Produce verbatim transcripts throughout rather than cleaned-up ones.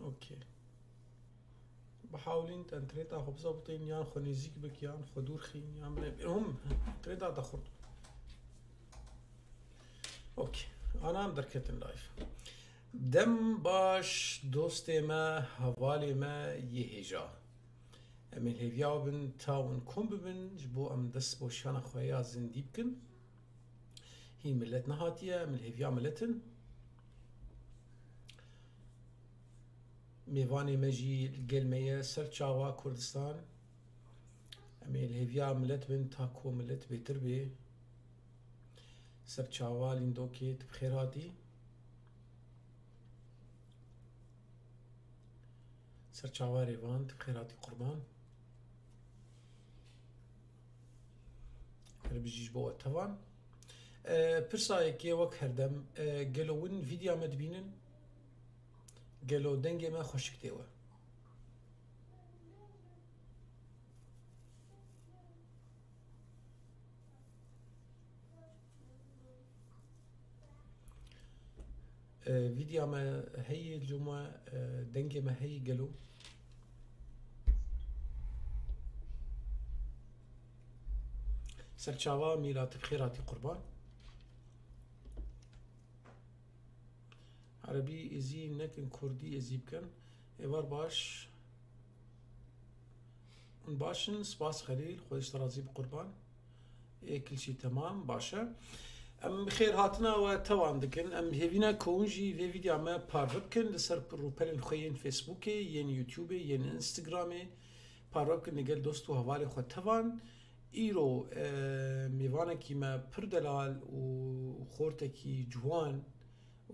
Okey. Bihawlîn te interneta xwe bizewitîn, yan xwe nêzîk bik, yan xwe dûr xîn, yan bilê hûn interneta te xurt. Okey. Ana em derketin live. Dem baş dostê me, hevalê me yê hêja. Em ê hêviya bin ta hûn kom bibin, ji bo em dest bo şana xwe ya zindî bikin. Hîn milet nehatiye, em li hêviya milet in. Mêvanê me jî li gel me ye, ser çava Kurdistan. Em ê li hêviya milet bin ta ku milet bêtir bê. Ser çava Lîndokê, tu bi xêr hatî. Ser çava Rêvan, tu bi xêr hatî qurban. Her bijî ji bo we tevan. E, pirsa yekê wek herdem, e, gelo win vîdya me dibînin? Gelo dengê me xweşik tê we? E, vîdya me heye, loma, e, dengê me heye gelo? Serçava Mîra, tu bi xêr hatî qurban. Erebî êzî nekin, kurdî êzî bikin. Êvar baş. Hûn baş in, spas Xelîl, Xwedê ji te razî bi qurban. Ê kilçî temam, baş e. Em bi xêr hatina we tevan dikin. Em hêvî ne ku hûn jî vê vîdya me parve bikin li ser rûpelên xwe yên Facebookê, yên YouTubeê, yên Instagramê. Parve bikin li gel dost û hevalê xwe tevan. Îro, e, mêvanekî me pir delal û xortekî ciwan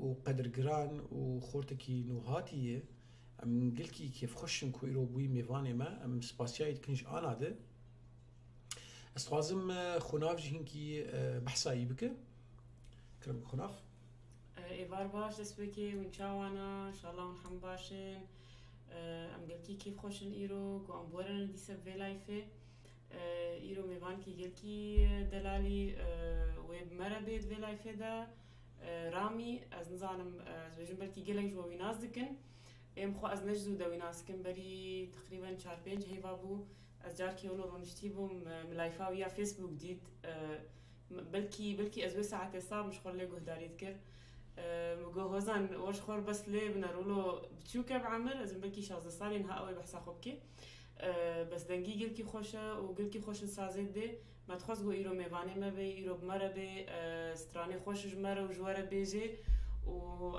û qedirgiran û xortekî nûhatî ye. Em gelkî kêfxweş in ku îro bûyî mêvanê me. Em spasiya wî dikin ji ana de. Ez dixwazim, e, Xunav jî hinkî, e, behsa wî bike. Kerem Xunav. E, êvar baş, destpêkê hûn çawan a? Înşallah hûn hem baş in. E, em gelkî kêfxweş in îro ku em bi we re ne dîse bi vê layfê. E, îro mêvankî gelkî delalî, e, wê bi me re bê di vê layfê de. E, Ramî, ez nizanim, e, ez bêjim belkî gelek ji we wî nas dikin. Êm xwe ez ne ji zû de wî nas dikim, berî teqrîben çar pênc heyva bû. Ez carkê wilo rûniştî bûm, e, min layfa wî ya Facebook dît. E, m-, belkî, belkî ez wê saetê sar min ji xwe lê guhdarî dikir. E, min got, Hozan, we ji xwe re bes lê biner, wilo biçûk e bi emir, ez ê belkî şazdeh salî niha ew ê behsa xwe bike. E, bes dengî gelkî xweş e û gelkî xweş in sazê didê. Me dixwest got îro mêvanê me bê, îro bi me re bê, e, stranê xweş ji me re û ji we re bêjê û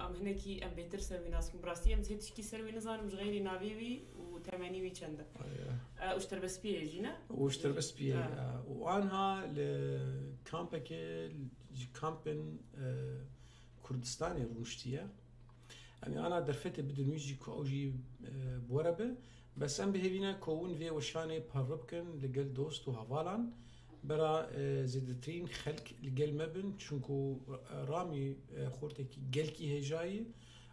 em hinekî, em bêtir ser wî nas bûn. Bi rastî em hê tişkî ser wî nizanim ji xeyrî navê wî û temenî wî çend e. Aye. E, û ji Terbespiyê jî ne? Û ji Terbespiyê, Ha. e, û anha li kampekê, ji kampên, e, Kurdistanê rûniştiye. Em ê ana derfetê bidin wî jî ku ew jî, e, bi we re be. Bes em bi hêvî ne ku hûn vê weşanê parve bikin li gel dost û hevalan. Bera, e, zêdetirîn xelk li gel me bin, çunku, e, Ramî, e, xortekî gelkî hêja ye.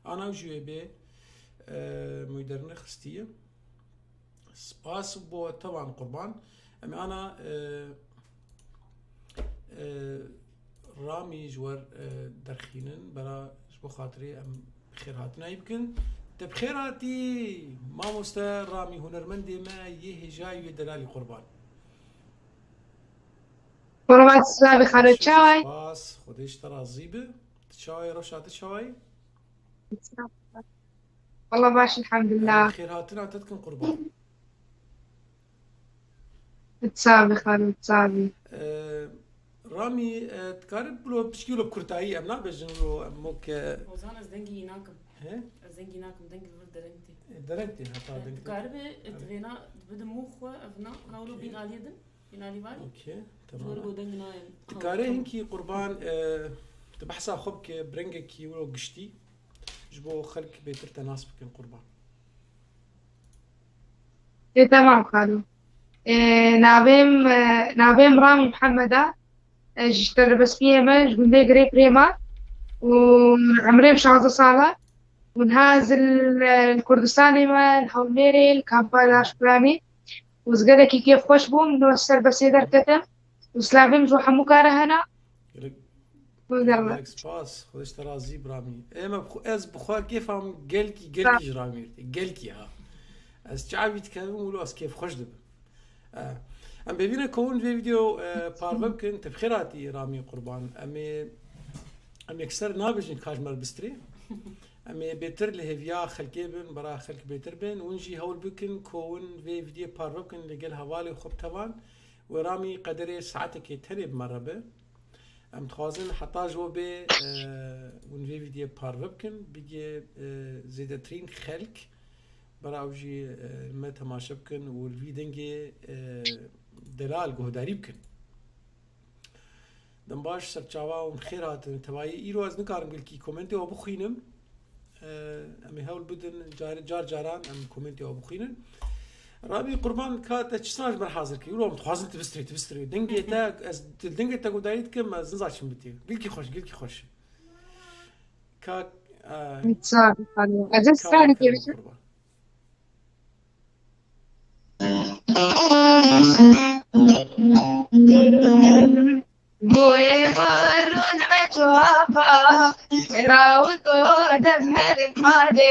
Ana ew jî wê bê, e, mûy derine xistiye. Spas bo tevan qurban. Em ê ana, e, e, Ramî ji wer, e, derxînin, bera ji bo xatirê em bi xêr hatina wî bikin. Te bi xêr hatî, mamoste Ramî, hunermendê me yê hêja yê delalî qurban. Qurban, slavê xalo, çaway? Spas, Xwedê ji te razî bi. Tu çaway, rewşa te çaway? Wallah baş, elhamdülillah. Em xêrhatina te dikin qurban. Çavî xanım, çavî. Ee, Ramî, e, dikarî bilo pişkî lo kurtayî em nabêjin lo em mok, e, Ozan, ez dengî nakim. He? Ez dengî nakim, dengî vir dereng tê. E, dereng tê, heta E, dengî tê. Dikaribe, Evet. Divêna, bide mû xwe, ev na, na wilo Okey. Bîn aliyê din, bîn alî varî. Okey, Ji tamam. Wilo deng nayên. Dikare Ha, hinkî qurban, e, tu behsa xwe bike, bi rengekî wilo giştî. Ji bo xelk bêtir te nas bikin qurban. Ê, temam xalo. Ê, navêm, e, navêm Ramî Mihemed e. E, ji Terbespiyê me, ji gundê Girê Pirêma. Û emrêm şazdeh sal e. Û niha ez li, li Kurdistanê me, li Hewlêrê, li kampa Laşkuranê. Û ez gelekî kêfxweş bûm, li ser besê derketim. Û slavêm ji hemû kare hene. Gelek Gelek spas. Xwedê ji te razî bi Ramî. Ê me bi xwe, ez bi xwe kêfa min gelkî, gelkî ji Ramî re tê. Gelkî ha. Ez çavî dikevim û ez kêfxweş dibim. E, em bêvî ne ku hûn vê vîdeo, e, parve bikin. Te bi xêr hatî Ramî Qurban. Em ê, em yekser nabêjin ka ji me re bistrê. Em ê bêtir li hêviya xelkê bin, bera xelk bêtir bin. Hûn jî hewl bikin ku hûn vê vîdeo parve bikin li gel hevalê xwe bi tevan. Wê Ramî qederê saetekê tenê bi me re be. Em dixwazin heta ji we bê, e, hûn vê vîdiyê parve bikin, bigê, e, zêdetirîn xelk bera ew jî, e, me temaşe bikin û li vî dengê, e, delal guhdarî bikin. Dem baş, serçava hûn xêr hatin. Tevayî îro ez nikarim gelkî komentê we bixwînim. Em ê hewl bidin, car, car caran em komentê we bixwînin. Rabî Qurban, ka te çi sina ji ber hazir kir? Wilo, em dixwazin tu bistrê, tu bistrê. Dengê te, ez dengê te guhdarî dikim, ez niza çim bitî. Gilkî xweş, gilkî xweş. Ka, e, Sağ ol, sağ ol. Aziz, ka sağ ol, Kerem görüşürüz. Qurban. Boyê baron me çava, rawik o dem her made.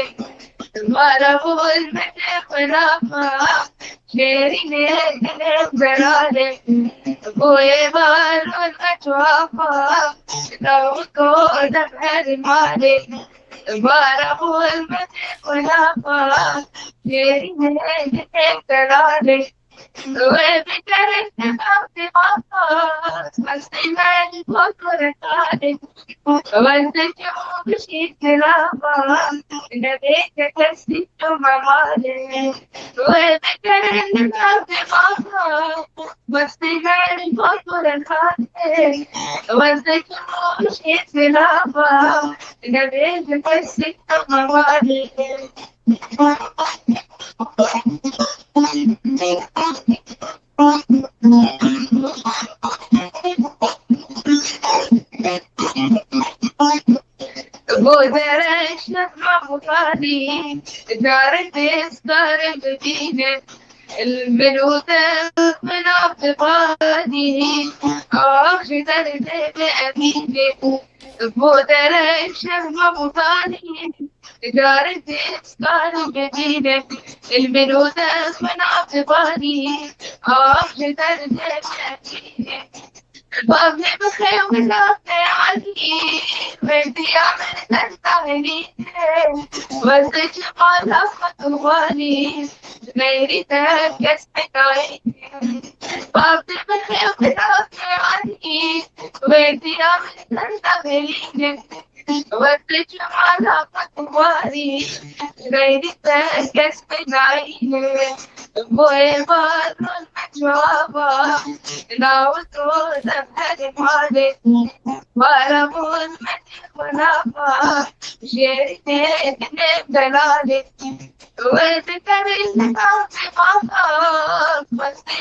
Mara bol me xulapa, şêrînê dilim delale. Boyê baron me çava, rawik o dem her made. Mara bol me xulapa, şêrînê dilim delale. Wê bikerin nexafê mafaz, westê me li kotorê xalê. Westê çi û bişî kilava, nebêje kesî çûme malê. Wê bikerin nexafê mafaz, westê me li kotorê xalê. Westê çi û bişî kilava, nebêje kesî çûme malê. Bo derek şehra mutanî, carê dêstarê bibîne. Min û dest min av dibanî, ax ji derdê me emîne. Bo derek şehra mutanî, carê dêstarê bibîne. Min û dest min av dibanî, ax ji derdê me emîne. Bavê bi xew milatê alî, verdiya min desta helî. Wezde çi mala xwe tu xwalî, neyri te kes pekayî. Bavê bi xew milatê alî, verdiya min desta helî. Wextê çima lafek warî, reyrî te kes pê nayîne. Boyê baron me çava, nawi to dem herê malê. Wara bûn me xwe nava, jêrî tê dinim delalê. Wê dikerin navê mafan, westê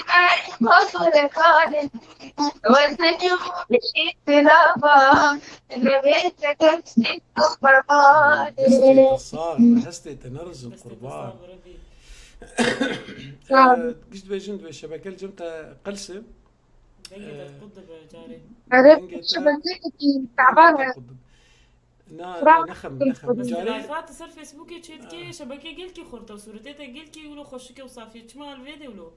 me xwe xalê. Westê çû bişî dilava, Destê te sar, hestê te nerizin qurban. Sağ ol. Ee, giş dibêjin, dibê şebeke li cem te qels e. Dengê te qut dibe carê. Dengê te, şebekeyekî teban e. Na, na, nexem, nexem. Carê. Live'a te ser Facebookê çêdikê, şebeke gelkî xurt e, sûretê te gelkî wilo xweşik e û safî ye. Çima li vê de wilo?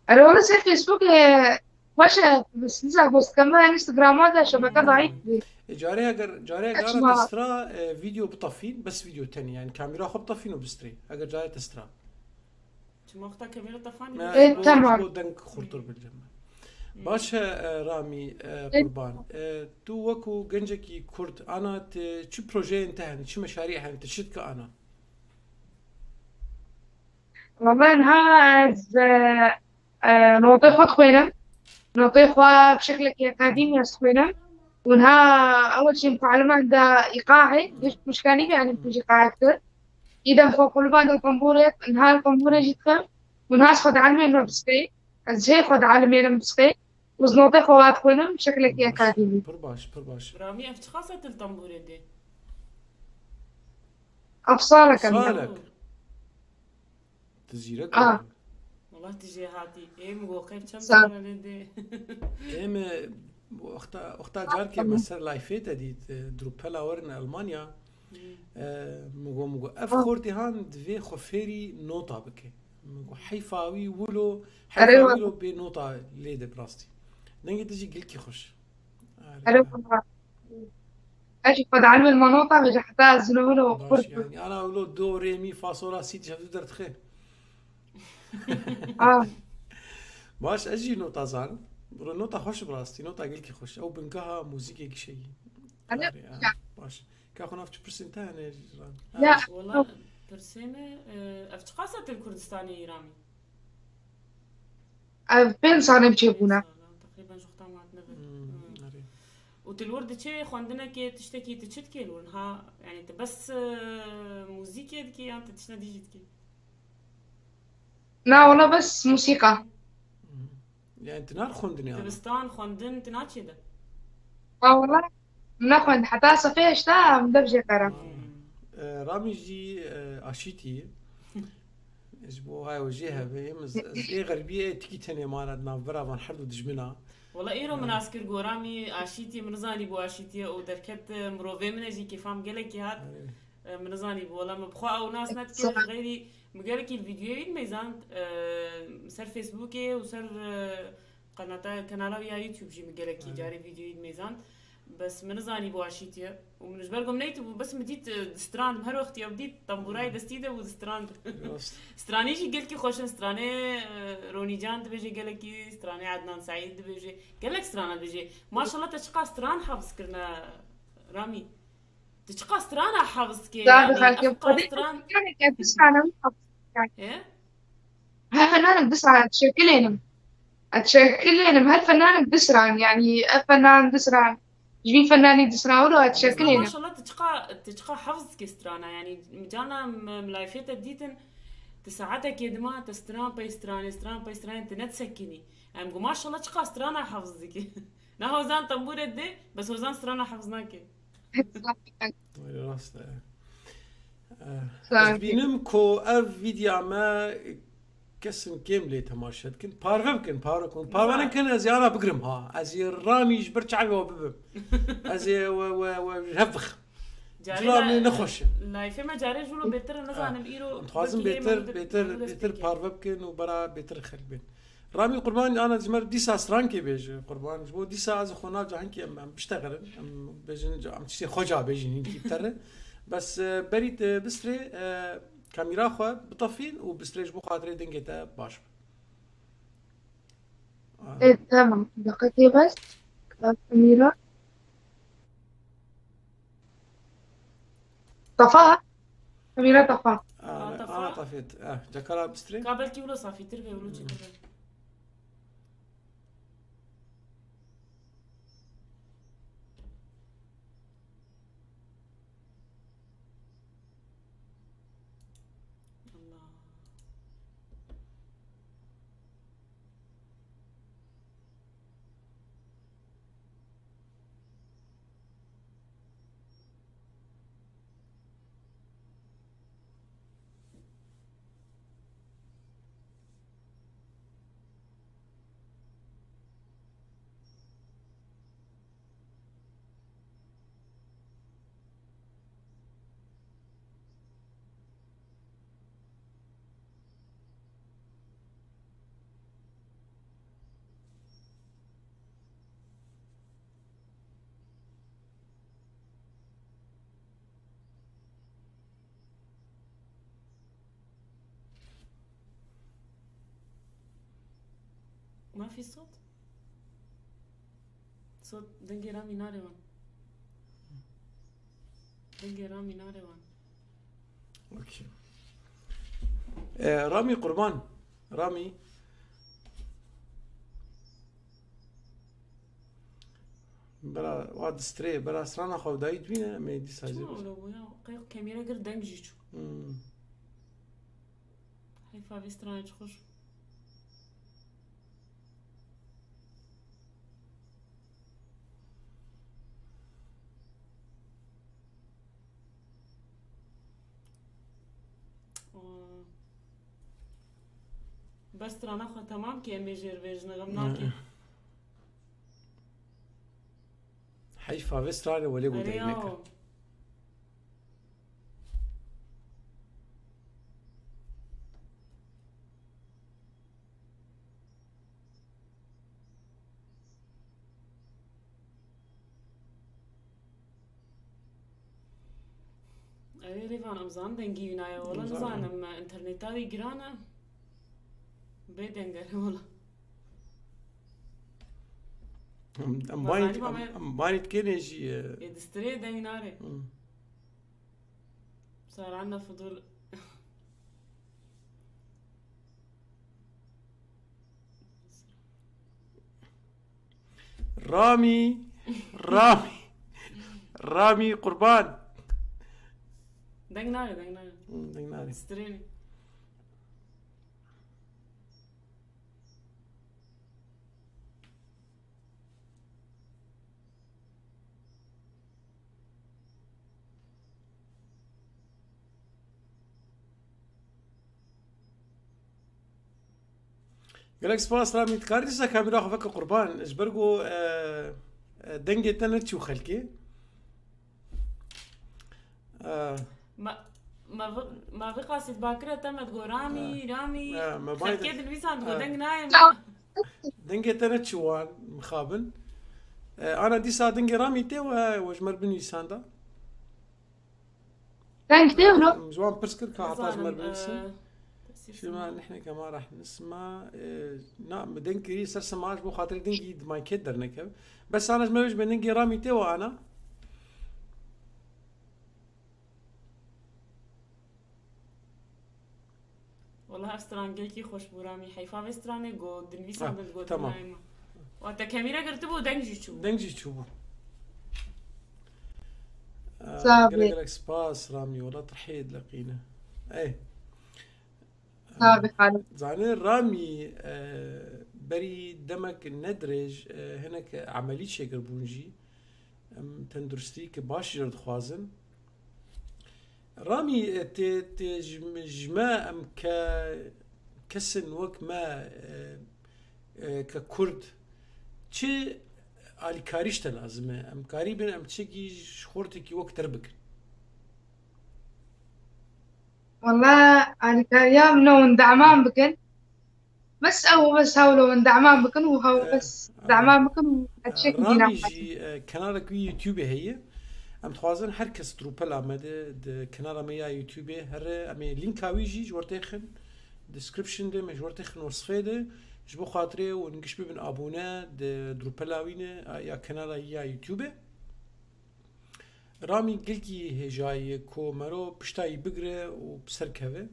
Alo, ser Facebookê xweş e, siza dostkeme Instagrama de şebeke daîf bî. E, carê eger, carê eger ara te stra, e, video bitefîn, bes video tenê, yani kamera xwe bitefîn û bistrê. Eger carê te stra. Çima wexta kamera tefanî? E, tamam. Bo deng xurtir bilcem. Baş e, e, Ramî, e, Qurban. E, tu wekû gencekî Kurd, ana te çi projeyên te hene, çi meşarî hene, te çi dike ana? Valla niha ez, e, e, notê xwe dixwînim. Notê xwe bi şeklekî akademî ez dixwînim. Û niha ewil jî mutaliman de îqaê, hiç muşka nîbe, yani tu jî îqaê kir. Îdem xwe qulban de tembûrê, niha tembûrê jî dikim. Û niha ez xwe dielmênim biskê. Ez jê xwe dielmênim biskê. Û ez notê xwe wa dixwînim bi şeklekî akademî. Pir baş, pir baş. Ramî, ev çiqas e tu li tembûrê dê? Ev salek e. Salek. Tu zîrek. Ah. Wala tu jêhatî. Ê min got qey çend sal e lê dê. Ê min Wexta, wexta carkê me ser layfê te dît, e, drûpela werin Elmanya, e, min got, min got, ev xortê han divê xwe fêrî nota bike. Min got, heyfa wî wilo, heyfa wilo bê nota lê de bi rastî. Dengê te jî gelkî xweş. Erê, erê, wala. Ez jî xwe dielmim ma nota bêje heta ez wilo wilo xurt bim. Baş, yani, ana wilo do, rê, mî, fa, sol, la, sî, tişt ev du derdixe. Ah. Baş, ez jî nota zanim. Nota xweş bi rastî, nota gelkî xweş. Ew bingeha muzîkê gişeyî. Erê, erê, ya. Baş. Ka xwe nav çi pirsên te hene jî zan. Ya. Wala pirsê me, e, ev çiqas e tu li Kurdistanê yî Ramî? Ev pênc sal e çêbûne. Pênc sal e, teqrîben ji wexta me hatine vir. Hmm, hmm. Erê. Û tu li wir diçê xwendinekê tiştekî tu çi dikê li wir? Ha, yani tu bes, e, muzîkê dikî yan tu tiştine dî jî dikî? Na, wala bes musîqa. Hmm. Yani tu nar xwendinê ana? Dibistan, xwendin, tu naçê de? Ha, wala. Nexwend, heta sefê heşta em dev jê qeram. E, Ramî jî, e, aşîtî ye. Ji bo hay û jê hebe, em ez, ez ê xerbiyê tikî tenê mane di navbera van her du dijmina. Wala îro min nas kir, got Ramî aşîtî ye, min nizanî bû aşîtî ye û derket, e, mirovê min e jî, kêfa min gelekî hat. E, min nizanî bû. Wala min bi xwe ew nas nedikir, ji xeyrî min gelekî li vîdyoyê wî dimeyzand, e, ser Facebookê û ser, e, Qenata, kanala wî ya YouTube jî min gelekî carê vîdyoyî dimêzand. Bes min nizanî bû aşîtiye. Û min ji ber ku min neytibû, bes min dît, e, distrand. Her wext ya dît tembûrayê destî de bû distrand. Rast. Stranî jî gelkî xweş in. Stranê, e, Ronî Can dibêje gelekî, stranê Ednan Seîd dibêje. Gelek strana dibêje. Maşallah te çiqas stran hafiz kirine Ramî. Tu çiqas strana hafiz dikê, Zaf yani, xelkê ev qas stran. Her fenanim hafiz dikê. He? Her fenanim disran, ez şekilênim. Ez şekilênim, her fenanim disran, yani, ev fenan disran. Ji vî fenanî disran wilo ez şekilênim. Maşallah, tu çiqa, tu çiqa hafiz dikê strana, yani, cana me, me layfê te dîtin, tu saetekê dima, te stran pey stranê, stran pey stranê, tu ne disekinî. Em gu maşallah çiqa strana hafiz dikê. Ne hozan tembûrê dê, bes hozan strana hafiz nake. Rast e. Eh, Sağ ol. Ez bînim ku ev vîdya me kesin kêm lê temaşe dikin. Parve bikin, parve bikin. Parve nekin, ez ê ana bigrim ha. Ez ê Ramî ji ber çavê we bibim. Ez ê we, we, we ji hev bixim. Carê Cila la-, me nexweş e. Layfê me carê jûlo bêtir e, nizanim, ha, îro em dixwazin bêtir, bêtir, bêtir parve bikin û bera bêtir xelk bên. Ramî Qurban, ana ji me re dîsa strankê bêje, Qurban. Ji bo dîsa ez û xwe nav ca hinkî em, em biştexilin, em bêjin, ca, em tiştê xwe ca bêjin, hinkî biterin. Bes, e, berî tu bistrê, e, kamîra xwe bitefîn û bistrê ji bo xatirê dengê te baş be. Ê, tamam. Deqekê bes. Kamîra. Tafa. Kamîra tafa. Aa, tafa. Ana tafet. Ah, cakara bistrê. Ka belkî wilo safîtir be, wilo çêtir be. Allah. Mafî sot? Sot dengê Ramî nare wan. Dengê Ramî nare wan. Okey. E, Ramî Qurban. Ramî. Bera, wa distrê, bera strana xwe dayî dibîne, em ê dîsa jê bêjin. Çima wilo bû ya? Qey kamîra gir deng jî çû. Hmm. Heyfa vê stranê çi xweş bû. Aa. Bes strana xwe temam ke em ê jêr bêjin, xem nake. Ne. Heyfa vê stranê welê got Erê deyneke. Yaw. Erê Rêvan, em zan dengî wî naye. Wala nizanim, interneta wî giran e. Bê deng e, wala. Em, em banî, em, em banî dikenê jî, e. Ê distirê deng nare. Hı. Sar anna fudul. Ramî, Ramî, Ramî qurban. Deng nare, deng nare. Hı, deng nare. Distirênî. Gelek spas Ramî. Dikarî dîsa kamera xwe veke qurban. Ji ber ku, e, e, dengê te neçû xelkê. E, Ma, ma vi-, ma vê qasî bakire te me digo Ramî, Ramî. Ha, me bayde. Xelkê dinivîsan digo deng nayê me. Dengê te ne çi wan mixabin. E, ana dîsa dengê Ramî tê we, we ji me re binivîsan da. Deng tê wilo. Em ji wan pirs kir ka heta ji me re binivîsin. Nizanim, e, Şima nihne kema rah nisma, e, na, me deng kirî ser sema ji bo xatirê dengî di maykê dernekeve. Bes ana ji me ji me dengê Ramî tê we ana. Wala ev stran gelkî xweş bû Ramî. Heyfa vê stranê go dinivîsan din digot tamam. Nayê me. Wa te kemîre girtibû, deng jî çûbû. Deng jî çûbû. Sağ ol. Gelek gelek spas Ramî. Wala tirhê dileqîne. Ey. Sağ ol, xalim. Zanî Ramî, e, berî demek nedirêj, e, hinek emelî çêkiribûn jî. Em tenduristiyeke baş jê re dixwazin. Ramî, e, tê, tê ji, ji me em ke, kesên wek me, e, e, ke Kurd, çi alîkarî ji te lazim e? Em karîbin em çekî ji xortekî wek te re bikin. Wala alîkariya min e hûn dema min bikin. Bes ew bes hewlo min dema min bikin û hew bes dema min bikin û ez çek Ramî dîna jî, e, kenarek wî YouTubeê heye. Em dixwazin her kes di rûpela me de, di kenara me ya YouTubeê here, em ê lînka wî jî ji we re têxin, description de me ji we re têxin wesfê de, ji bo xatirê hûn giş bibin abone di, di rûpela wî ne, ya kenara ya YouTubeê. Ramî gelkî hêjayî ye ku mero pişta yî bigire û bi ser keve.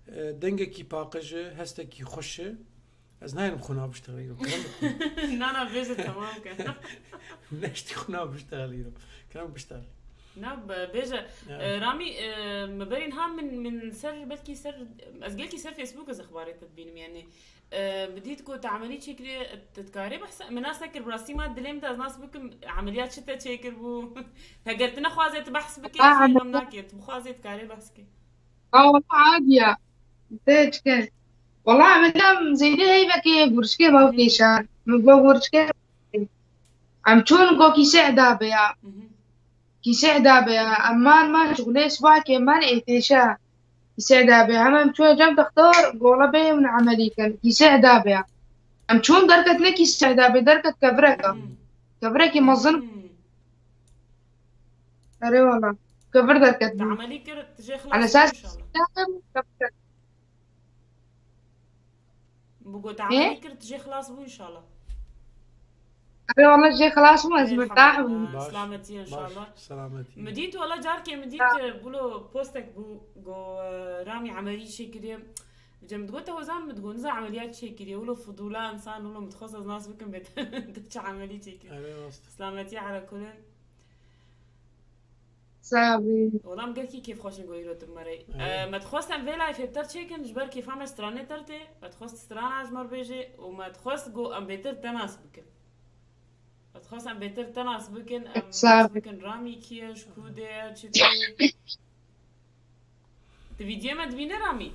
E, dengekî paqij e, hestekî xweş e. Ez nayêrim xwe nav biştexilînim. Kerem bikun. Na, na, bêje, temam ke. Neştî xwe nav biştexilînim. Kerem biştexilî. Na, be-, bêje, ya. E, Ramî, e, me berî niha min, min ser, belkî ser, ez gelkî ser Facebook ez exbarê te dibînim, yanî. E, bi dît ku te emelî çêkiriye, tu dikarê behs, min nas nekir, bi rastî ma dilê min de ez nas bikim, emeliyat çi te çêkiribû? Heger tu nexwazê tu behs bikê, ha, xêr xem nake, tu bixwazê dikarê behs kê. Ha, wala adiya. Te çike. Wala min dem zêde heyvekê gurçikê me kêşan. Min got gurçikê. Em çûn go kîseh dabe ya. Mhm. Kîseh dabe ya. Em man man şixulê sibahkê man ê têşa. Kîseh dabe ya. Hema em çûn cem dextor, gola bê min emelî kin. Kîseh dabe ya. Em çûn derket ne kîseh dabe, derket kevireka. Hmm. Kevirekî mezin. Hmm. Erê wala. Kevir derket. Te emelî kir, tu jê xilas bû inşallah. Bi got, emelî kir, tu jê xilas bû inşallah. Erê wala jê xilas bû, ez mirtah bûm. Elhamdulillah, selametî inşallah. Baş, selametî. Min dît wala carkê min dît, bulo postek bû, go, e, Ramî emelî çêkiriye. Cem digot, te hozan min digot, niza emeliyat çêkiriye. Wilo fudula insan, wilo min dixwest ez nas bikim bê te çi emelî çêkiriye. Erê rast. Selametî ala kulin. Sax bî. Wala em gelkî kêfxweş in ku îro tu bi me re yî. Evet. E, me dixwest em vê layfê bi te re çêkin, ji ber kêfa me stranê te re tê. Me dixwest strana ji me re bêjê û me dixwest ku em bêtir te nas bikin. Me dixwest em bêtir te nas bikin, em nas bikin Ramî kî ye, ji ku de ye, çi tê. Tu vîdyoyê me dibîne Ramî?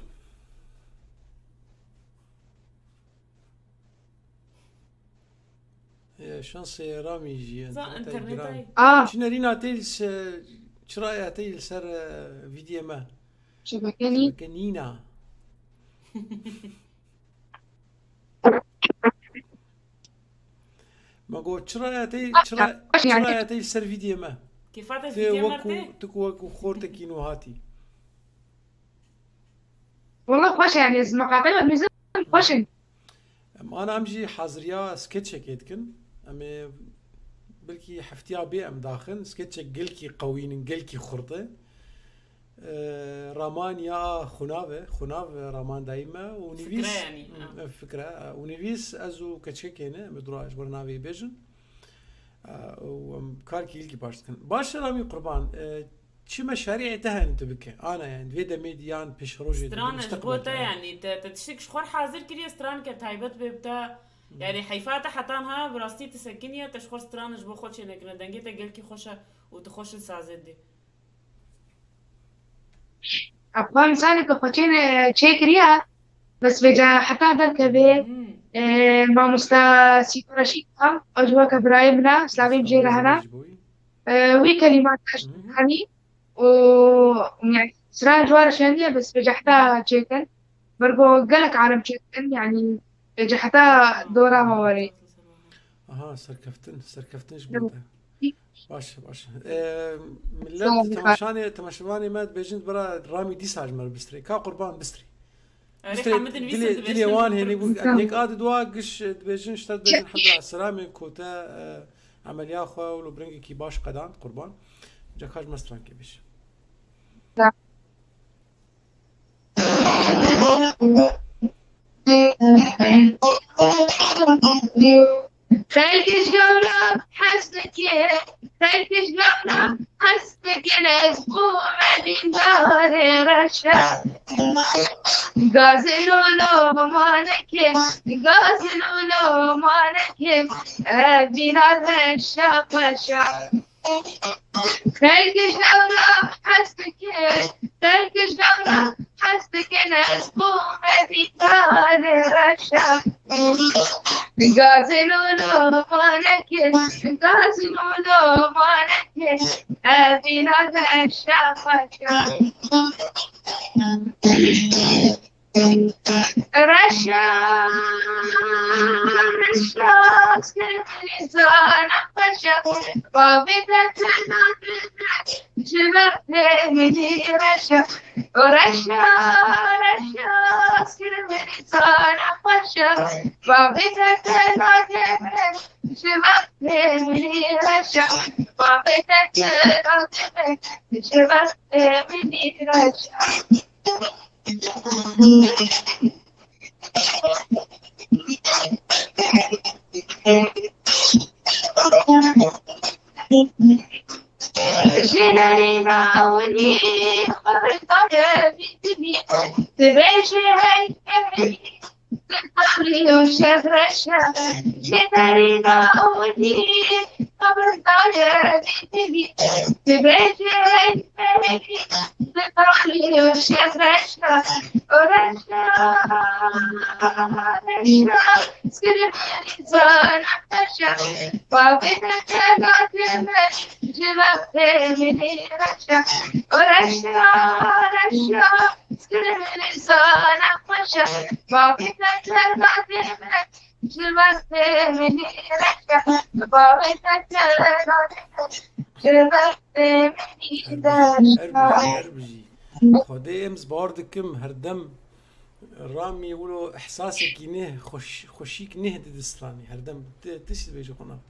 E, şansê Ramî jî Za înterneta internetay. giran. Ah, Çi nerîna tê li ser, çiraya tê li ser e, vîdiyê me. şebeke nî. Şebeke nîna. Me got çiraya tê, çira, Baş yani. Çiraya tê li ser vîdiyê me. Kêfa te Tê vîdya me wekû, tê. Tu ku wekû xortekî nû hatî. Wala xweş e, yani ez meqatel nizam xweş in. Em ana em jî haziriya skeçekê dikin. Em ê belkî heftiya bê em daxin. Skeçek gelkî qewîn in, gelkî xurt e. Ee, Raman ya xunav e. Xunav e, Raman dayî me. Û Fikre nivîs, yani, ha. Ev fikre. Û nivîs ez û keçikê ne. Em ê dura ji bo navê bêjin. Ee, û em karkî gelkî baş dikin. Baş e Ramî Qurban. Ee, çi meşarîyê te hene tu bike? Ana yani vê demê diyan pêşerojê de, Stran ji musteqbel bo te de. Yani te, te tiştek ji xwe hazir kiriye straneke taybet bê bi te. Yani heyfa te heta niha bi rastî tu sekiniye, te ji xwe stran ji bo xwe çênekirine. Dengê te gelkî xweş e û tu xweş li sazê didî. Ava misaleke xwe çê ne-, çêkiriye, bes vêca heta derkeve, Hmm. e, mamosta Sîpa Reşîd a, ew ji weke birayê min e, slavê min jê re hene. E, wî kelîmat henî û, yani, stran ji wan re şendiye, bes vêca heta çêkin. Bergo gelek alem çêkin, yani, vêca heta dora me werê. Aha, serkeftin, serkeftin ji bo te. Baş, baş. Ee, millet Sağ ol, temaşanê, temaşevanê me dibêjin bira Ramî dîsa ji me re bistrê. Ka Qurban bistrî. Erê Bistrê Hemidin wî dilê, dibêjin. Dilê wan hênî bû. Tamam. Yek a di dua giş dibêjin, işte dibêjin hemdulillah selamê ku te e, emeliya xwe û li birengekî baş qedan Qurban. Ca ka ji me strankê bêjin. Xelk ji gavra hez dike, xelk ji gavra hez dikin, ez bûme dîndarê reşa. Gazin û lomaneke, gazin û lomaneke, ev dînar reşa xweşa. Xelk ji gavra hez dike, xelk ji gavra hez dikin, ez bûme dîndarê reşa. Gazin û lomaneke, gazin û lomaneke, ev dînar reşa xweşa. Reşa, reşa, sirvî zana xweşa, bavê te tena tena, ji vextê minî reşa. Reşa, reşa, sirvî zana xweşa, bavê te tena tena, ji vextê minî reşa. Bavê te tena tena, ji vextê minî reşa. Jinerîna winî xwe bi talebî dibî, dibêje hey hey, bi talî û şevreşa. Jinerîna winî xwe bi talebî dibî, dibêje hey hey, bi talî û şevreşa. Û reşa, reşa, sirvî zana xweşa, bavê te tena tena, ji vextê minî reşa. Û reşa, reşa, sirvî zana xweşa, bavê te tena tena, ji vextê minî reşa. Bavê te tena tena, ji vextê minî reşa. Her bijî, her bijî. Xwedê em ez bawer dikim her dem Ramî wilo ihsasekî neh, xweş-, xweşîk neh didistlanî. Her dem ti, ti çi dibêjî xwe nav?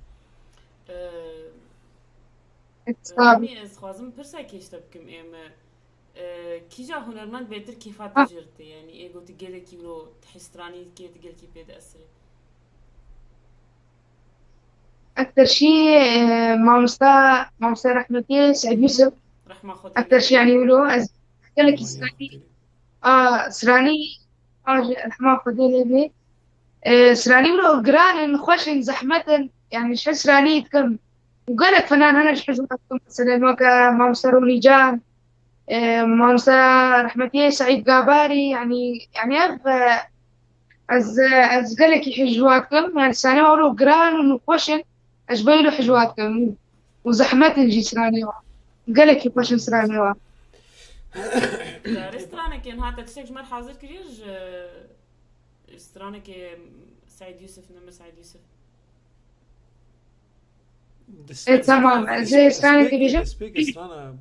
Ee, Sağ ol. Ramî, ez dixwazim pirsek hêşte bikim ê me. Ee, kîja hunermend bêtir kêfa te jê re tê? Yani ê gotî gelekî wilo tu hîstranî kê tu gelkî pê diesirî. Ekter şî, e, mamosta, mamosta rehmetî Seîd Yusuf. Rehma Xwedê. Ekter şî, yani wilo ez gelekî stranî, a, stranî, a, rehma Xwedê lê bê. E, stranî wilo giran in, xweş in, zehmet in. Yani ji stranî dikim. Û gelek finan hene ji hizmet dikim. Mesela weke mamosta Ronî Can, e, mamosta rehmetî Seîd Gabarî, yani, yani ev, e, Ez, ez gelekî hijwa dikim. Yani stranê wan giran û xweş in. Ez ji bo wilo hijwa dikim. Û zehmet in jî stranê wan. Gelekî xweş in stranê wan. Carê stranekê niha te tiştek ji me re hazir kiriye ji stranekê Seîd Yusuf, Nemir Seîd Yusuf. E, tamam, ez ê stranekê bêjim. Destpêkê strana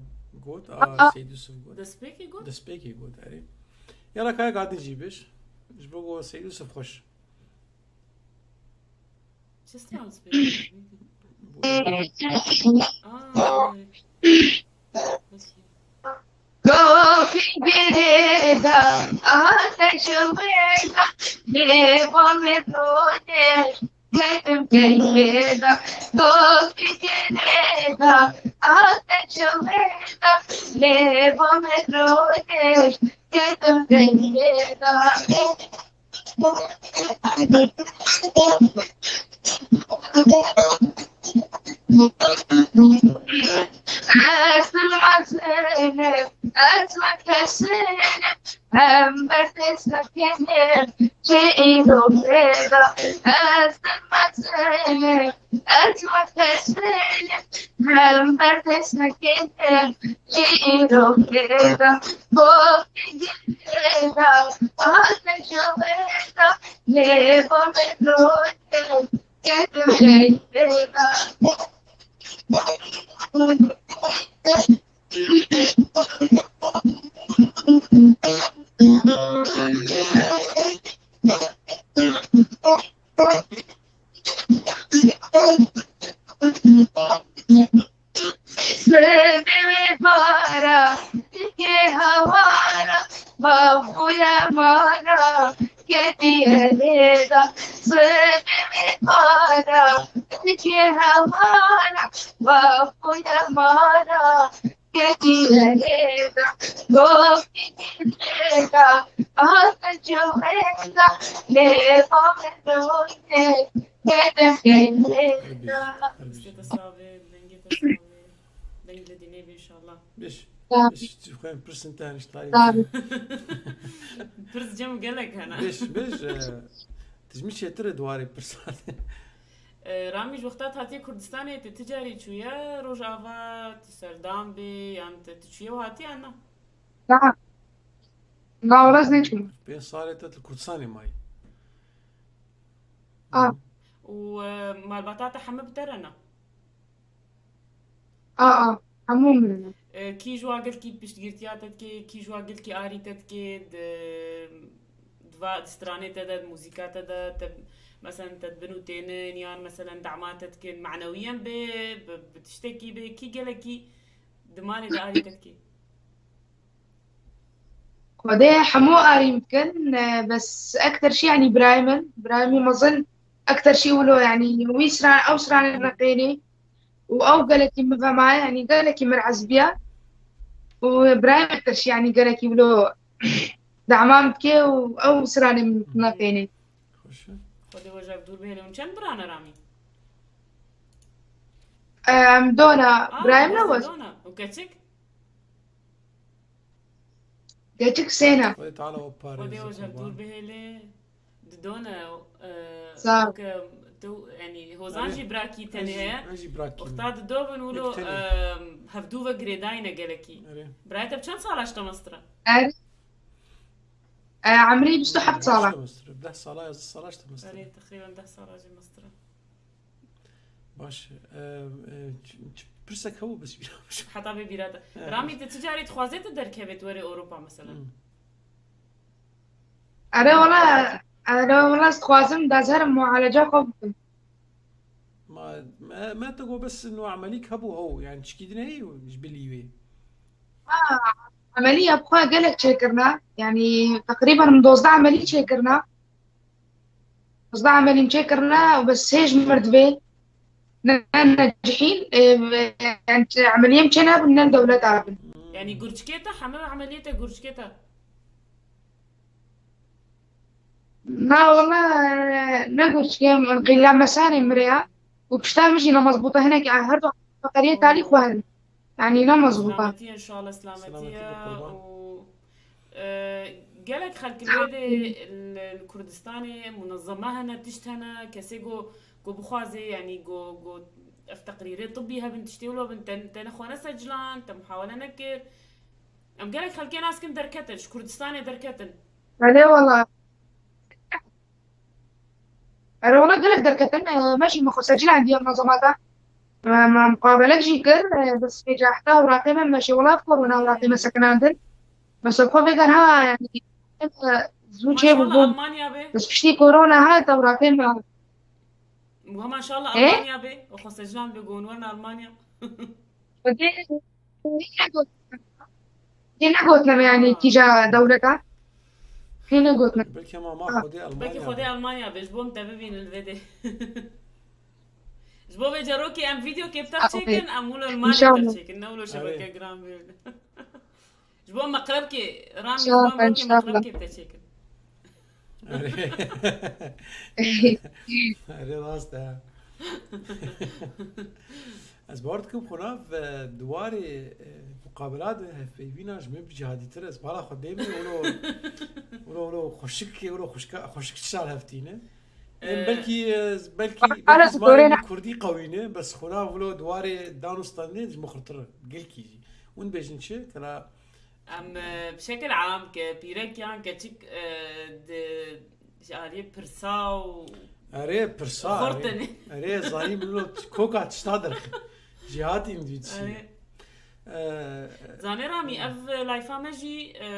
got, a Seîd Yusuf got. Destpêkê got? Destpêkê got, erê. Yala kaya gadin jî bêj. Ji bo go Seîd Yusuf xweş. Çi stran spêkê? Gofî girêda, ateşê wêda, lê va me rode, getim keyfêda. Gofî girêda, ateşê wêda, lê va me rode, getim keyfêda. Sibê wê bara, dikê hawara, bav xuya mara, ketiye lêda. Sibê wê bara, dikê hawara, bav xuya mara, ketiye lêda. Gofî lêda, ateşê wêda, lê bav xuya mara, ketiye lêda. Destê te sağ be, dengê te sağ be. Deng li dînê be inşallah. Biş. Biş, tu xwe pirsin te heniş tarî. Tabii. Pirs cem gelek hene. Biş, biş. Tijmî çêtir e duwarê pirsa. Ramî ji wexta tu hatiye Kurdistanê, tu ti carî çûye Rojava, tu serdam bî, yan tu çûye û hatiye yan na? Na. Na, wala ez neçûm. Pênc salê te li Kurdistanê mayî. A. Û malbata te heme bi te re ne? A, a, hemû min ne. Kî ji wa gelkî piştgirtiya te dike, kî ji wa gelkî arî te dike, di, di va, di stranê te de, di muzîka te de, te, meselen te dibin û tênin, yan meselen dema te dikin, manewiyen bê, bi, bi tiştekî bê, kî gelekî di malê de arî te dike? Xwedê hemû arî min dikin, e, bes ekter şî, yanî birayê min, birayê min mezin ekter şî wilo, yanî wî stran, ew stranê neqênî û ew gelekî min ve maye, yanî gelekî min ezbiya û birayê min ekter şî, yanî gelekî wilo dema min dike û ew stranê min neqênî. Xweş e. Xwedê we ji ev dûr bihêle. Hûn çend birane Ramî? Em dona, birayê min ne west. Dona. Û keçik? Geçik sêne. Xwedê Teala we parêze. Xwedê we ji hev dûr bihêle. Didone, e, Sağ ol. Weke tu, yanî Hozan jî birakî tenê heye. Ez jî birakî. Wexta dido bin wilo, e, hevdû ve girêdayî ne gelekî. Erê. Birayê te bi çend sala ji te mestir e? Er, e, emrî bîst û heft sala. Deh sala, yazdeh sala ji te mestir e. Erê, teqrîben deh sala jî mestir e. Baş e. Pirsek hebû bes bîra min. Heta bê bîra te. Ramî, tu ti carî dixwazê tu derkevê tu werê Ewropa mesela? Ere wala, ere wala ez dixwazim da ez herim mualeca xwe bikim. Ma, me, me tu got bes no emelîk hebû hew, yani çikî din heyî ji bilî wê? Ha, emelî ya xwe gelek çêkirine. Yani teqrîben min dozdeh emelî çêkirine. Dozdeh emelî min çêkirine û bes sê ji mir divê. Ne necihîn, e, yani emeliyê min çênebin, ne dewleta bin. Yanî gurçikê te, heme emeliyê te gurçikê te? Na, wala, e, ne gurçikê min, qîla mesanê min re ya. Û pişta min jî ne mezbût e, hinek, e, her du feqeriyê talî xwe hene. Yani ne mezbût e. Selametiye inşallah, selametiye. Selametiye, kurban. Û, e, Gelek xelk li wê de li, li Kurdistanê munezeme hene, tişt hene, kesê ku, ku bixwaze, yanî ku, ku ev teqrîrê tibbî hebin, tiştê wilo bin, te, te nexwe nesecilan, te muhawele nekir. Em gelek xelkê nas kin derketin, ji Kurdistanê derketin. Belê wala. Erê wala gelek derketin, e, me jî me xwe secîl andiye munezemata. Me, me muqabelek jî kir, e, bes hêca heta awraqê me, me şê wala ev korona awraqê me sekinandin. Bes xwe vê ger ha, yanî, e, zû çê Maşallah bûbûn. Almanya be. Bes piştî korona hat awraqê me. Wa maşallah Ê? Almanya be. Xwe secîl an be gon werin Almanya. Xwedê Dê negotin. Dê negotin, yanî Ha. Kîja dewleta. Dê negotin. Belkî hema ma Ha. Xwedê Belkî Almanya Xwedê be. Almanya be, ji bo em te bibînin vê dê. Ji bo vê cerokê em vîdeokê bi te Ah, çêkin, em wilo Almanya bi te İnşallah. Çêkin, ne wilo Erê. Şebeke giran bibin. Ji bo meqrebkê, Ramî, ji bo İnşallah, meqrebkê, inşallah. Meqrebkê bi te çêkin. Erê. Erê, rast e. Ez bawer dikim xwe nav, e, di warê, e, muqabela de hevpeyvîna ji min bi cihadîtir e. Ez bala xwe dêmê, wilo, wilo, wilo xweşik, wilo xweşka-, xweşik çar hevtîne. Em Ee, belkî, e, belkî, belkî Ara zimanê dorê ne. Kurdî qewî ne, bes xwe nav wilo di warê dan û standê ji min xurtir e. Gelkî jî. Hûn bêjin çi? Kela Em, e, bi şekil am ke pîrek yan keçik, e, di, ji aliyê pirsa û Erê, pirsa, xurt erê. Tenê. Erê, zanî min lo koka tişta derxin. Jêhatî min dît çi. Erê. E, Zanê Ramî, ev layfa me jî, e,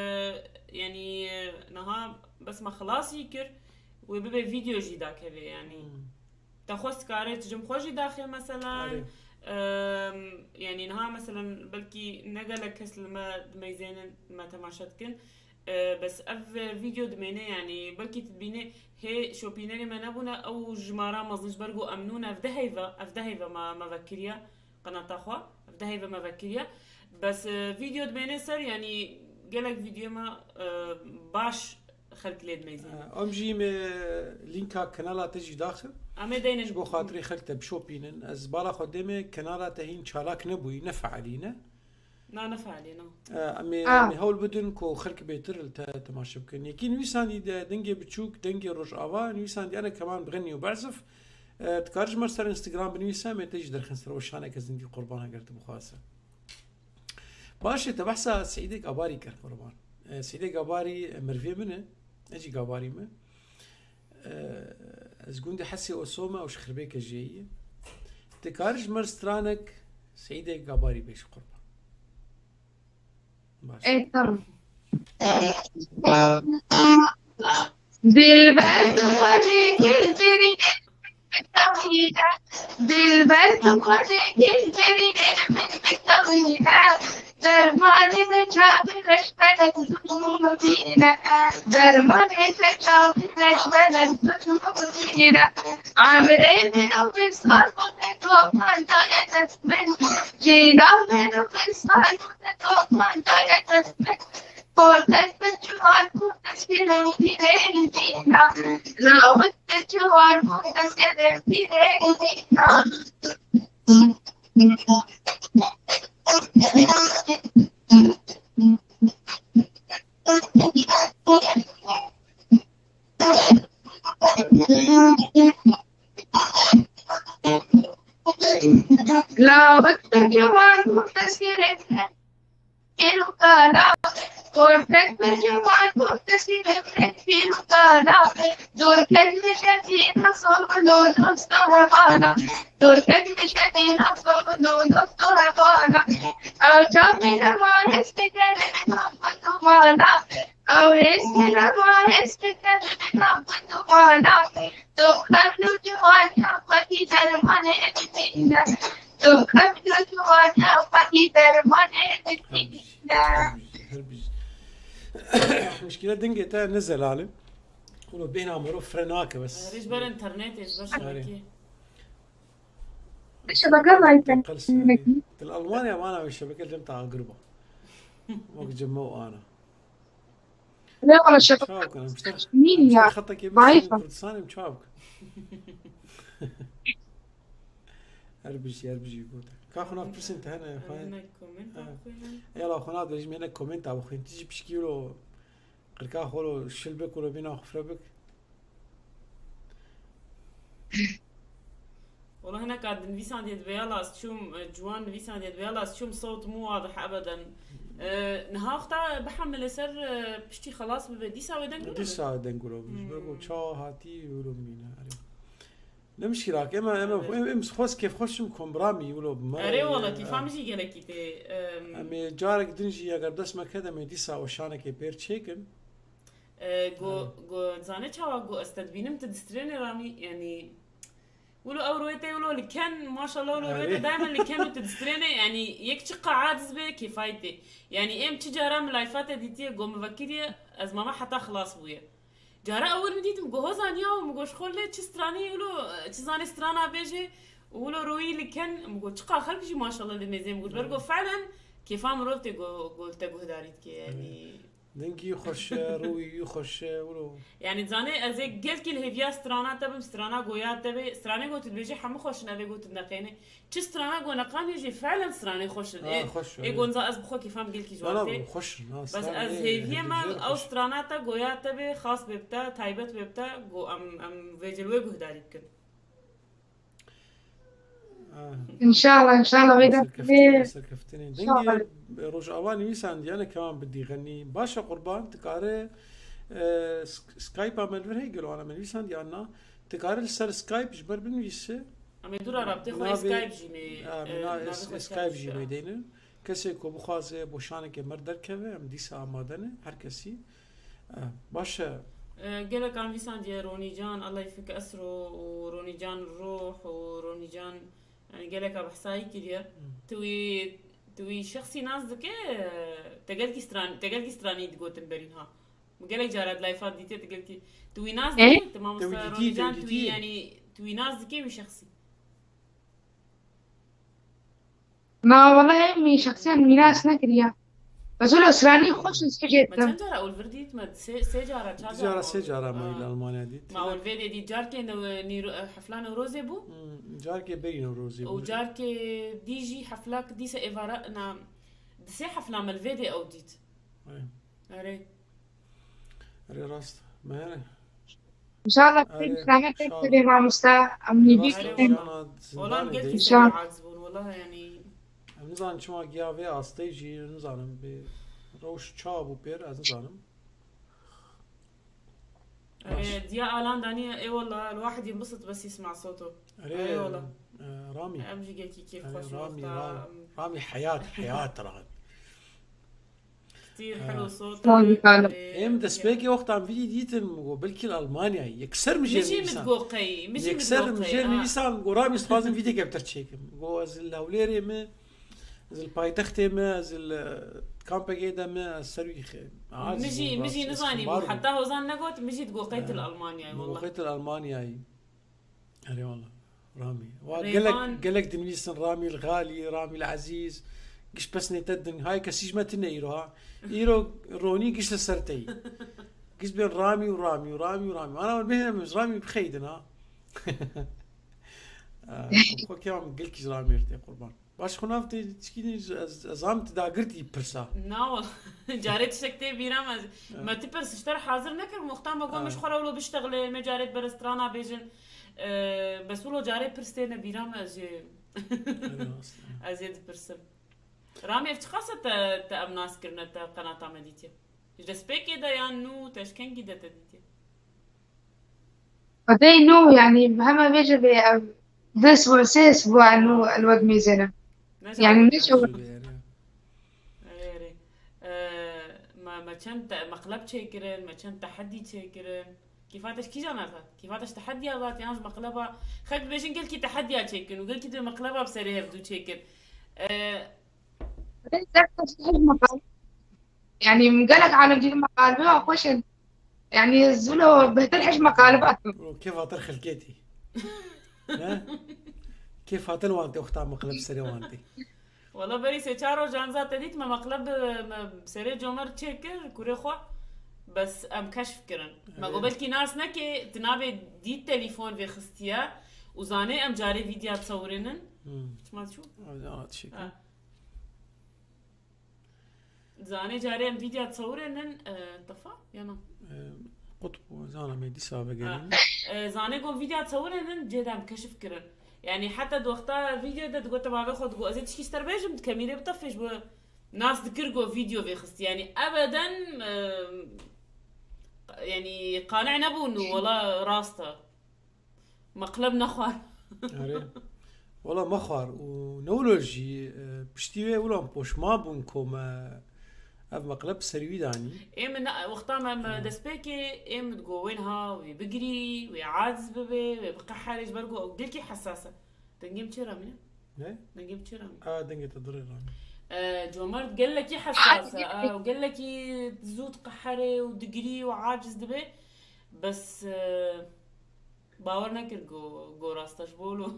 yanî, e, niha bes me xilas jî kir, wê bibe vîdeo jî dakeve, yanî. Hmm. Te xwest kare tu cem xwe jî daxê, meselen. Erê. Em, yanî niha, meselen, belkî ne gelek kes li me dimeyzênin, me temaşe dikin. E, bes ev vîdeo dimêne, yanî belkî tu dibînê hê şopînerê me nebûne, ew jimara mezin ji ber ku em nûn ev deheyve, ev deheyve me, me vekiriye qenata xwe, ev deheyve me vekiriye. Bes, e, vîdeo dimêne ser, yanî gelek vîdeoya me, e, baş xelk lê dimeyzînin. Ha, em jî me lînka kanala te jî daxin. Em ê deynin. Ji bo xatirê xelk te bişopînin. Ez bala xwe dêmê kanala te hîn çalak nebûyî, ne fealî ne. Na, ne fealî ne. E, em ê, Ah. em ê hewl bidin ku xelk bêtir li te temaşe bikin. Yekî nivîsandî de dengê biçûk, dengê Rojava, nivîsandî ene keman bixenî û berzif. E, dikar ji me ser Instagram binivîse, em ê te jî derxin ser weşaneke zindî qurban eger tu bixwaze. Baş e, te behsa Seîdê Gabarî kir, qurban. E, Seîdê Gabarî, e, merivê min e. Ez jî Gabarî me. E, ez gundê Hesê Oso me û ji Xirbêke jêyî. Dikar ji me stranek Seîdê Gabarî bêj, qurban. Baş. Ê, tamam. Dilber tu xwe rêkil birî. Dilber tu xwe rêkil birî. Dermanê te çavi reşbene zulmû bîne. Dermanê te çavi reşbene zulmû bîne. Emrê min û wisal te topan daye dest min. Cîna min û wisal te topan daye dest min. Portek bi ciwan portek bi rengî rengîna. Lawik bi ciwan portek bi rengî rengîna. Lawik bi ciwan portek bi rengî Pîr û kala, portek bi ciwan, portek bi rengîn, pîr û kala. Dorket bi şefîna sol û dost û hevala. Dorket bi şefîna sol û dost û hevala. Ew çavê nerma hestê kerê navend û mala. Ew hêstê nerma hestê kerê navend û mala. Tu qebl û ciwan ya xwedî dermanê dibîne. Tu qebl û ciwan ya xwedî dermanê dibîne. Her bijî, her bijî. Muşkîle dengê te ne zelal e. Wilo bêhna mirov fire nake bes. Erê, ji ber internetê, ji ber Erê. Şebekê. Şebeke zayıf. Te qels, erê. Til Almanya bana şebeke dem ta agir ba. Wek cem me û ana. Ne wala şaka. Çawa bikin? Em ji te, Nîn em ji te ya. Xeteke Zayıf. Kurdistanê em çawa bikin? Her bijî, her bijî gote. Ka xwe nav pirsên te hene, xwe. Em hinek komenta Ha. Bixwînin. Yala xwe nav dibêjim hinek komenta bixwîn. Tu jî pişkî wilo Qirka xwe lo şil bik û lo bîna xwe fire bik. Wala hineka dinivîsan dê dibe yala ez çûm, e, ciwan nivîsan dê dibe yala ez çûm sewt mû wadih ebeden. E, niha wexta bihemile ser, e, piştî xelas bibe dîsa wê deng wilo be? Dîsa deng wilo be. Ji ber ku Hmm. çawa hatî wilo mîne. Erê. Ne mişkîlak, ema, ema, Evet. em, em xwest kêfxweş im kom Ramî wilo bi me Erê re, wala e, kêfa min jî gelekî tê. Em, Em ê carek din jî eger dest me kete em ê dîsa weşanekê pêr çêkin. E, go, Evet. go, zane çawa go ez te dibînim tu distrênê Ramî, yanî, wilo ew rûyê te wilo li ken, maşallah wilo rûyê te Erê. daîmen li ken û tu distrênê, yanî, yek çi qeha diz be kêfayî tê. Yanî, em çi cara min layfa te dîtiye, go min vekiriye, ez mama heta xilas bûye. Cara ewil min dîtim, go hozan ya, min go ji xwe lê çi stranî wilo, çi zanê strana bêje, wilo rûyî li ken, min go çiqa xelk jî maşallah li mêzê, min go ji ber go Evet. felen kêfa mirov tê go, go li te guhdarî dike, yanî. Dengî xweş e, rûyî xweş e, wilo. Yanî zanê ez ê gelkî li hêviya strana te bim, strana goya te bê, stranê go tu dibêjî hemû xweş in, ev ê go tu neqênê. Çi strana go neqanî jî felen stranê xweş in. Ha, Ê, xweş e, ê evet. gonza ez bi xwe kêfa min gelkî ji Na, wan na, tê. xweş in, ha, Bes stranê ez ê hêviyê hêviyê me ew xweş in. strana te goya te bê, xas bê bi te, taybet bê bi te, go em, em vê cilwê guhdarî bikin. Ah. Înşallah, înşallah, vê Serkeftinê, derê. serkeftinê. İnşallah. Dengê Rojava nivîsandiyane keman bidîxenî. Baş e Qurban, dikare, e, Sk-, Skype-a me li vir hey gelo ana me nivîsandiye anna. Dikare li ser Skype ji ber binivîse. Em ê dûra rabitê xwe Navê, Skype jî mê, ha, e, mê na-, navê es-, xwe Skype Skype jî bike. mê deynin. Kesê ku bixwaze bo şaneke me derkeve, em dîsa amade ne, her kesî. Eh, baş e. E, gelek an vîsandiye Ronî Can, Allah yfik esro û Ronî Can ruh û Ronî Can, yani geleka behsayî kiriye. Hmm. Tu wî, tu wî şexsî nas dike, e, te gelkî stran-, te gelkî stranî digotin berîn ha. Min gelek cara di layfa dîtiye, tu gelkî, tu wî nas E? dike, tu Te wî mamosta dîtî, Ronî te wî Can, tu wî dîtî. yani, tu wî nas dike wî şexsî. Na, wele em wî şexsiyan mînas nekiriye. Ez wilo stranî xweş in sê jê Me dikim. çend cara ol vir dît? Me sê, sê cara, çar Du cara cara, sê ol, cara me ha. li Almanya dît. Ma ol vê dê dît, carkê ne, nîro-, hefla Newrozê bû? Hmm, carkê berî Newrozê bû. Û carkê dî jî heflak dîse êvara, na, di sê hefla me li vê dê ew dît. Erê. Erê. Erê rast. Me here. İnşallah Erê, pek selamet pek inşallah. Sebe mamosta. Em Erê, nîvî rast, Erê, bikin. Wala. Jana Olan zindanê gelkî de. Sebe İnşallah. Aciz bûn. Wala yani. Em nizanin çima giya vê astê jî nizanim bi rewş çawa bû pêr, ez nizanim. Baş. Erê, diya Alan daniye, ê wala, الواحد ينبسط بس يسمع صوته. Erê, Erê, wala. e, Ramî. Em jî gelkî kêf Erê, xweş Ramî, wexta, Ramî. em Ramî heyat, heyat Ramî. Ktir Ha. helo sota. Tabii, tabii. Em destpêkê wextan vîdî dîtin, go belkî li Almanyayê. Yekser mi jêr Mijî mi nivîsan. Digo qey, mijî mi Yekser digo mi qey, jêr ha. Nivîsan, go Ramî spazim vîdekê bi te çêkim. Go ez li Hewlêrê me, ez li paytextê me, ez li kampekê de me, ez ser wî xe-, aciz Mijî, im, mijî rast, ez nizanî xembar bû. Im. Heta hozan negot, mijî digo qey tu li Ha. Almanyayê, Min go wala. Qey tu li Almanyayê. Erê wala. Ramî. Wa Rêvan. Gelek, gelek dinivîsin Ramî el Xalî, Ramî el Ezîz. Giş pesnê te din. Hay kesî ji me tine îro ha. Îro Ronî giş li ser te yî. Giş bên Ramî û Ramî û Ramî û Ramî. Ana wan bêhne min ji Ramî bixeydin ha. Xwe kêma min gelkî ji Ramî tê qurban. Baş xwe nav tê çikî ne ez, ez am tu dagirtî pirsa. Na wala. Carê tiştek tê bîra me. Evet. Me tu pirs ji te re hazir nekir. Muxtar me got, me ji Evet. xwe re wilo biştexile, me carê bere strana bêjin. Ee, bes wilo carê pirs têne bîra me, ez jê, Evet, aslında. ez jê dipirsim. Ramî, ev çiqas e te, te em nas kirine, te qenata me dîtiye? Ji destpêkê de yan nû, te ji kengî de te dîtiye? Xwedê nû, yani, heme vêce bê, ev, des bû, sês bû, nû, el wek mêzêne. Ne Yani, jawab ne jawab? Erê, erê. Ee, me, me çend te-, meqleb çêkirin, me çend tehedî çêkirin. Kîfa te ji kîjan re hat? Kîfa te ji tehediya re hat, yan ji meqleba? Xelk dibêjin gelkî tehediya çêkin û gelkî dibê meqleba bi serê hevdû çêkin. Ee, Xwedê ser te ji hej meqal. Yani, gelek alem dîtin meqalibê wan xweş in. Yani, ez wilo bêhtir hej meqalibat bim. Wilo kêfa te xelkê tê. Ne? Kêfa te li wan tê, wexta meqleb serê wan tê. Wala berî sê çar rojan za te dît me meqleb, me serê comer çêkir, kurê xwe. Bes em keşf kirin. Me got Evet. belkî nas neke, tu nabê dît telefon vê xistiye û zanê em carê vîdya disewirênin. Hmm. Çima diçû? Evet, evet, teşekkür. Ha. Zanê carê em vîdya tsewirênin, e, tefa ya na? Qut bû, zana me dîsa vegerîn. E, zanê got vîdya tsewirênin cêdem keşif kirin. Yani heta di wexta vîdyo de digot te bavê xwe digot ez ê tişkî ji te re bêjim, di kemîrê bitefê ji bo nas dikir got vîdyo vê xist. Yani ebeden, e, yani qane nebûn û wela rast e. Meqleb nexwar. Erê. Wela mexwar û ne wilo jî, e, piştî wê wilo em poşma bûn ku me ev meqleb bi serî wî danî. Ê min ne, wexta me, me destpêkê ê min digot wê niha wê bigirî, wê aciz bibe, wê biqeherê ji ber ku ew gelkî hesas e. Dengê min çê re mîne? Ne? Dengê min çê re mîne? A, dengê te dirê re mîne. E, Comerd gelekî hesas e. A, ew gelekî zû diqeherê û digirî û aciz dibe. Bes, e, bawer nekir go, go rasta ji bo lo.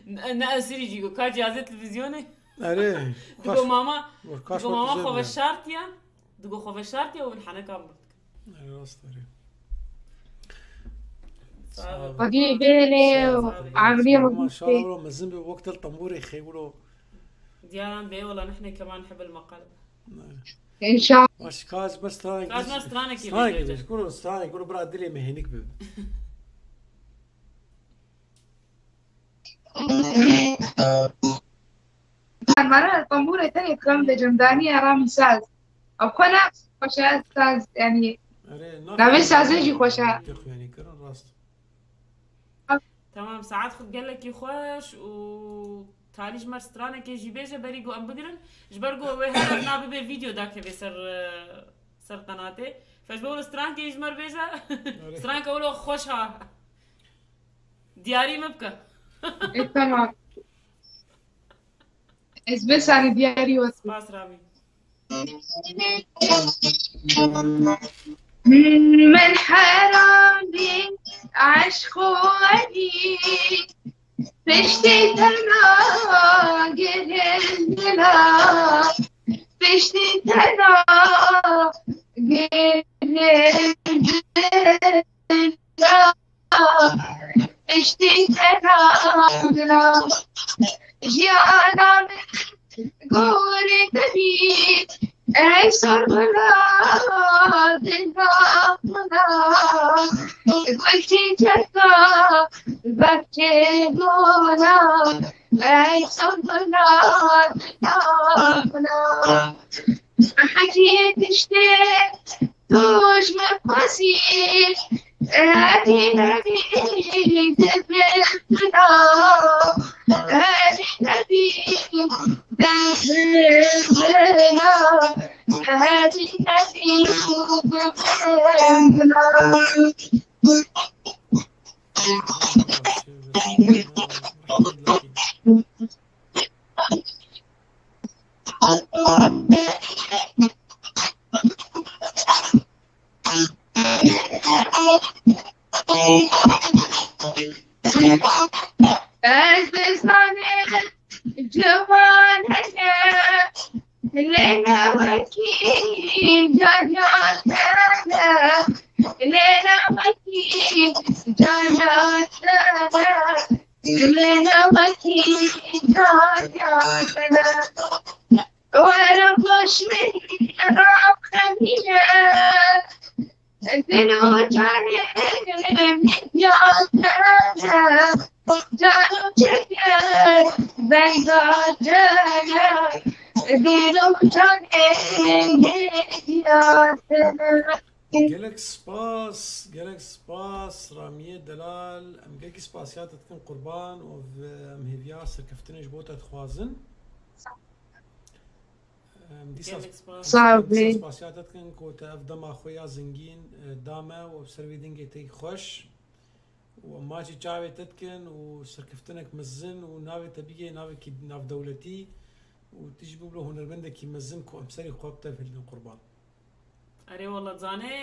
Ne, ne esirî jî go ka cihazê televîzyonê. Erê. Digo mama, digo mama xwe veşartiye. Digo xwe veşartiye û min heneka min dikin. Erê, rast erê. Xwedî bêlê û emrî. Maşallah, wilo mezin be, wek tel tembûrê xê wilo. Diyaran bê, wela nihne keman nihib el meqalib. İnşallah. Baş, ka ez bes stranekî. Ka ez bes stranekî bêjim. Stranekî bêj. Kuro, stranekî, kuro bira dilê me hênik bi. Mara tambûrê tenê dixwem de cemdanî aramî saz. Ev xwe ne xweş e saz, yani. Navê sazê jî xweş e. Yanî kirin rast. Tamam, saet xwe gelekî xweş û talî ji me stranekê jî bêje berî ku em bigirin. Ji ber ku wê her ev nabibe vîdeo dakeve ser, e, ser qenatê. Fe ji bo strankê ji me bêje. Stranke wilo xweş ha. Diyarî min bike. E, tamam. Ez bes anî diyarî wek. Spas Ramî. Min heramî eşq û wenî piştî te na girêndina, piştî te na girêndina. Piştî te na girêndina. Jiyana min gorî te bî. Ey sor bira, dila mina, gul çîçeka, bexçê gula, ey sor bira, dila mina. Hecî tiştê tu ji min xwezî, Hadi Nebi, dibir bina, Hadi Nebi, dibir bina, Hadi Nebi, dibir bina. Ez dizanim ciwan heye, lê ne wekî cariyan te ne, lê ne wekî cariyan te ne, lê ne wekî cariyan te ne. Were xweş min raqemiye, dil û canê min ya te ne, can û çeke benda te ne, dil û canê min ya te ne. Gelek spas, gelek spas Ramiyê Delal. Em gelekî spasiya te dikin qurban û ev, em hêviya serkeftinê ji bo te dixwazin. Em dîsa Gelek spas. Sağ ol. Em dîsa spasiya te dikin ku te ev dema xwe ya zengîn, e, da me û ser vê dengê te xweş. Û em maçî çavê te dikin û serkeftinek mezin û navê te bigê navekî navdewletî û tu jî biblo hunermendekî mezin ku em serî xwe bi te hilin qurban. Erê wela zanê,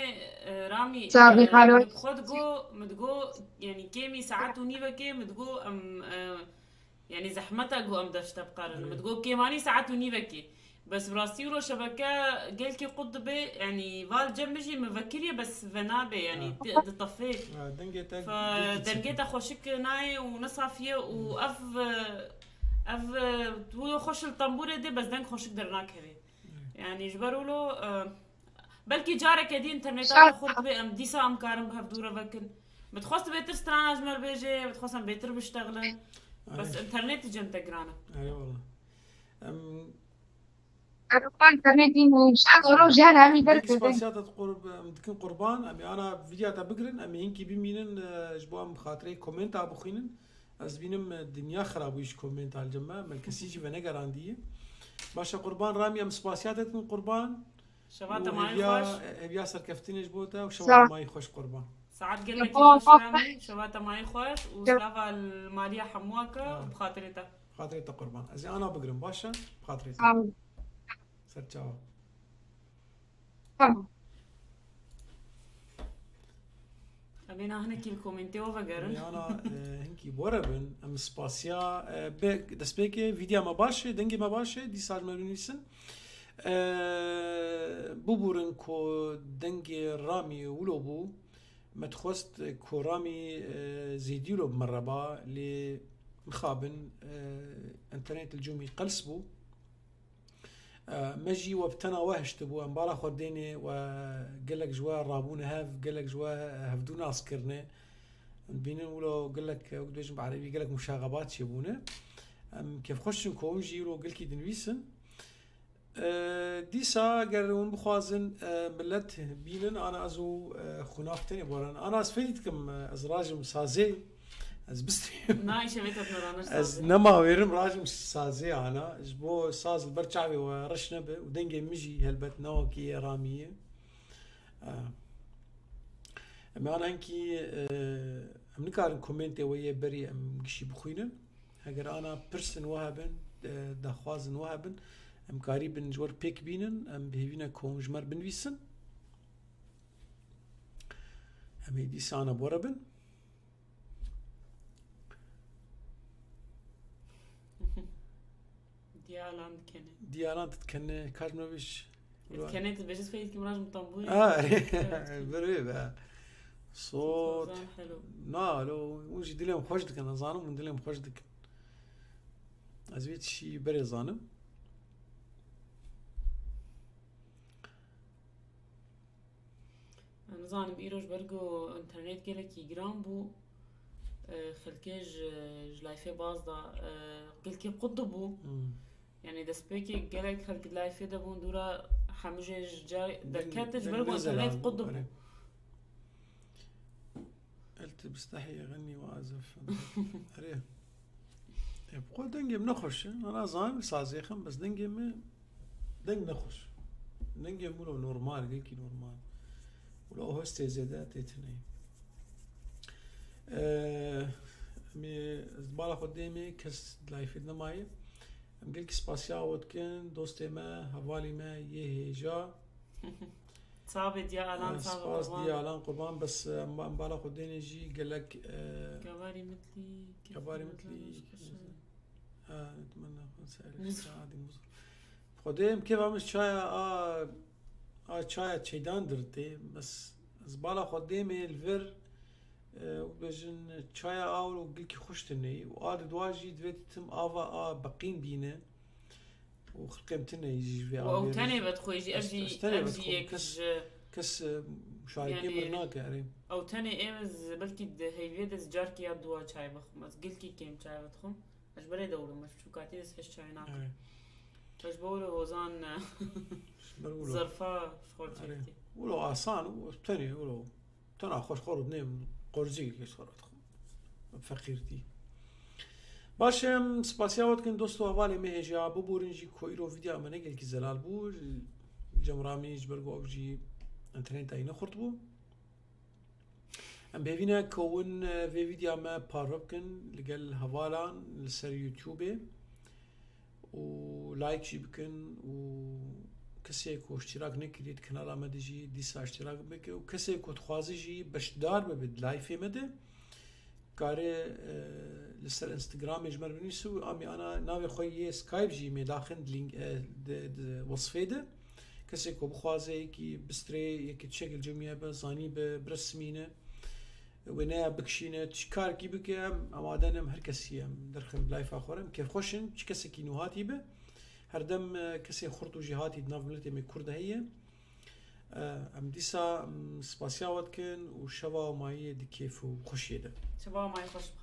e, Ramî, Sağ ol, e, xalo. Min bi xwe digo, min digo, yani kêmî saet û nîvekê min digo em, e, yani zehmet e ku em dev ji te biqerin. Erê. Min digo kêmanî saet û nîvekê. Bes bi rastî wilo şebeke gelkî qut dibe, yani val cem min jî min vekiriye bes venabe, yani Ha. di, ditefê. Ha, dengê te Fe, gelkî dengê çek e. Te xweşik nayê û ne safî ye û ev, e, ev, e, tu xweş li tembûrê dê bes deng xweşik dernakeve. Yani ji ber wilo, e, belkî careke dî interneta te xurt be, em dîsa em karin bi hev dû re vekin. Min dixwest bêtir strana ji me re bêje, min dixwest em bêtir biştexilin. Bes internetî cem te giran e. Erê wala. Em Eropa internetî nîşan rojiyane hemî Belkî derkevin. Spasiya te qur-, em dikin qurban, em ê ana vîdya te bigirin, em ê hinkî bimînin, e, ji bo em bi xatirê komenta bixwînin. Ez dibînim, e, dinya xirabûyî ji komenta li cem me, me kesî jî venegerandiye. Baş e qurban, Ramî, em spasiya te dikin qurban. Şeva te mayî xweş. Hêviya serkeftinê ji bo te û şeva te mayî xweş qurban. Saet gelekî xweş Ramî, şeva te mayî xweş û slava li maliya hemûa ke bi xatirê te. Xatirê te qurban. Ez ê ana bigirim, baş e? Bi xatirê te. Ser çawa. Tamam. Em ê niha hinekî li komentê we vegerin. Em ê ana, e, hinkî bore bin. Em spasiya, e, be, destpêkê vîdya me baş e, dengê me baş e, dîsa ji me binivîsin. E, bibûrin ku dengê Ramî wilo bû. Me dixwest ku Ramî, e, zêdî wilo bi me re ba, lê mixabin, e, înternet li cû me qels bû. E, me jî we bi tena we hiştibû, em bala xwe dênê we gelek ji we rabûne hev, gelek ji we hevdû nas kirine. Em dibînin wilo gelek, wek dibêjin bi erebî, gelek muşaxebat çêbûne. Em kêfxweş in ku hûn jî wilo gelkî dinivîsin. E, dîsa ger hûn bixwazin, e, millet bînin, ana ez û, e, xûnav tenê boran. Ana ez fêrî dikim, e, ez rajim sazê, ez bistêm. Na, îşevê te binaranir sazê. Ez nema wêrim rajim sazê ana. Ji bo saz li ber çavê we reş nebe û dengê min jî helbet ne wekî yê Ramî ye. E, em ana hinkî, e, em nikarin komentê we yê berî em gişî bixwînin. Heger ana pirsên we hebin, e, daxwazin we hebin, em karî bin ji we re pêk bînin, em bi hêvî ne ku hûn ji me re binivîsin. Em ê dîsa ana bore bin. Diyalan dikene. Diyalan dikene, kaç me biş. Dikene, tu bêjî feyz kim raj mutan bû. Ah, evet, evet. Berê be. Sot. Sozan helo. Na, lo, hûn jî dilê min xweş dikin, ez zanim hûn dilê min xweş dikin. Ez vê tişî berê zanim. Nizanim, îro ji ber ku înternet gelekî giran bû, e, xelkê ji, ji layfê baz da, e, gelkî qut dibû. Hmm. Yani destpêkê gelek xelk di layfê de bûn, dûra hemû jê ji cay derkete ji ber ku înternet qut dibû. قلت بستحي أغني وأعزف. Erê. E, bi xwe dengê min nexweş e. Ana zanim sazê xem, bes dengê min deng nexweş. Dengê min wilo normal, gelkî normal. Wilo hostê zêde tê tune. E, em ê, ez bala xwe dêmê, kes di layfê nemaye. Em gelkî spasiya we dikin, dostê me, hevalî me, yê hêja. Çavê diya Alan, çavê spas qurban. Diya Alan qurban, bes, em, em bala xwe dêne jî gelek, e, Gavarî mitlî, Gavarî mitlî. Ha, etmena xwe ser, Muzur. Saadî Muzur. Xwedê em kêfa min çaya a, a çaya çeydan dirtê, bes ez bala xwe dêmê li vir, e, û bêjin çaya a wilo gilkî xweş tune û a di dua jî divê dîtim ava a beqîn bîne. û xirqê min tune jî ji vê Û ew tenê vedixwe jî, ev jî, ev jî yek ji kes, e, muşarekê min nake, erê. Ew tenê ê min belkî di heyvê de ez carkê ya dua çay bixwim. Ez gilkî kêm çay vedixwim. Ez ji berê dewrim, ez çûkatî ez hêj çay nakim. Evet. Ez ji bo wilo hozan, e, zerfa ji xwe çêkitî. Wilo asan û tenê wilo. Tena xweş xwe rûdinê qorzî kes xwe rûdixwe. Feqîrtî. Baş e, em spasiya we dikin dost û hevalê me hêja, biborin jî ku îro vîdya me ne gelkî zelal bû. Cem Ramî ji ber ku ew jî enterneta wî nexurt bû. Em bi hêvî ne ku hûn, e, vê vîdya me parve bikin li gel hevalan li ser YouTubeê. û like jî bikin û kesê ku îştîrak nekiriye di kanala me de jî dîsa îştîrak bike û kesê ku dixwaze jî beşdar bibe di layfê me de kare, e, li ser Instagramê ji me re binivîse û amî ana navê xwe yê Skype jî mê daxin di link, e, di, di wesfê de. Kesê ku bixwaze yekî bistrê, yekî tişekî li cem wî hebe, zanî be, biresimîne. Wêneya bikişîne, çi karekî bike, em amade ne, em her kesî em derxin bi layfa xwe re, em kêfxweş in, çi kesekî nû hatî be. Herdem e, kesê xurt û jêhatî di nav miletê me Kurd de heye. E, Em dîsa em spasiya we dikin û şeva mayiyê di kêf û xweşiyê de. Şeva mayî xweş bi